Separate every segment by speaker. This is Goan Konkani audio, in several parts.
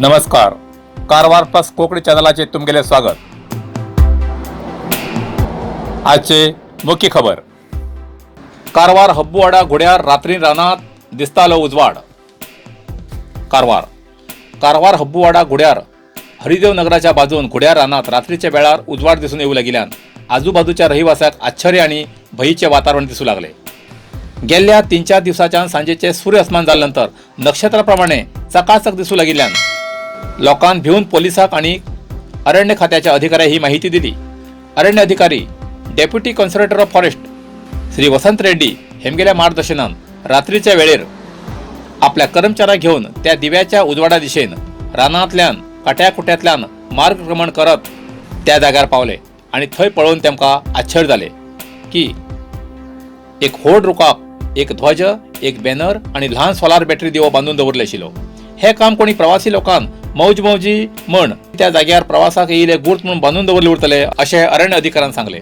Speaker 1: नमस्कार, कारवार प्लस कोंकणी चॅनलाचे तुमगेले स्वागत. आजचे मुख्य खबर. कारवार हब्बूवाडा घोड्यार रात्री रानात दिसतालो उजवाड. कारवार. कारवार हब्बूवाडा घोड्यार हरिदेव नगराच्या बाजून घोड्यार रानात रात्रीच्या वेळार उजवाड दिसून येऊ लागिल्यान आजूबाजूच्या रहिवासाक आश्चर्य आणि भयीचे वातावरण दिसू लागले. गेल्ल्या 3-4 दिवसाच्यान सांजेचे सूर्य अस्मान जाल्या नंतर नक्षत्राप्रमाणे चकाचक दिसू लागिल्ल्यान लोकांक भिवन पोलिसांक आनी अरण्य खात्याच्या अधिकाऱ्यांक ही माहिती दिली. अरण्य अधिकारी, deputy conservator of forest Shri Vasant Reddy हेमगेल्या मार्गदर्शनान रात्रीच्या वेळेर आपल्या कर्मचाऱ्यांक घेवन त्या दिव्याच्या उजवाडा दिशेन रानांतल्यान काट्याकुट्यांतल्यान मार्गक्रमण करत त्या जाग्यार पावले आनी थंय पळोवन तेमकां आश्चर्य जालें की एक व्हड रुखाक एक ध्वज, एक बॅनर आनी ल्हान सोलार बॅटरी दिवो बांदून दवरले आशिल्लो. हें काम कोणी प्रवासी लोकांक मौज मौजी म्हण त्या जाग्यार प्रवासाक येयले गुर्त म्हणून बांदून दवरले उरतले, अशें अरण्य अधिकाऱ्यान सांगले.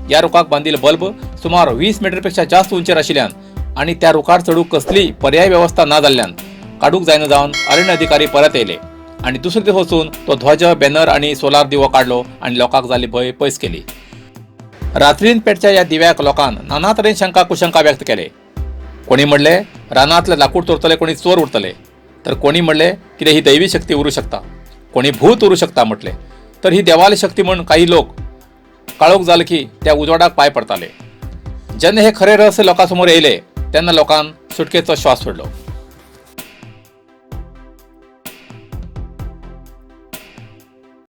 Speaker 1: ह्या रुखाक बांदिल्ले बल्ब सुमार 20 मिटरपेक्षा जास्त उंचेर आशिल्ल्यान आनी त्या रुखार चडूंक कसलीय पर्याय वेवस्था ना जाल्ल्यान काडूंक जायना जावन अरण्य अधिकारी परत येयले आनी दुसरे दीस वचून तो ध्वज, बॅनर आनी सोलार दिवो काडलो आनी लोकांक जाल्ली भंय पयस केली. रात्रीन पेटच्या ह्या दिव्याक लोकांन नाना तरेन शंका कुशंका व्यक्त केले. कोणी म्हणले, रानांतले लाकूड चोरतले कोणी चोर उरतले, तर कोणी म्हणले, कितें ही दैवी शक्ती उरूं शकता, कोणी भूत उरूं शकता म्हटले, तर ही देवाली शक्ती म्हूण काही लोक काळोख जालो की त्या उजवाडाक पांय पडताले. जेन्ना हे खरे रहस्य लोकां समोर येयले तेन्ना लोकान सुटकेचो श्वास सोडलो.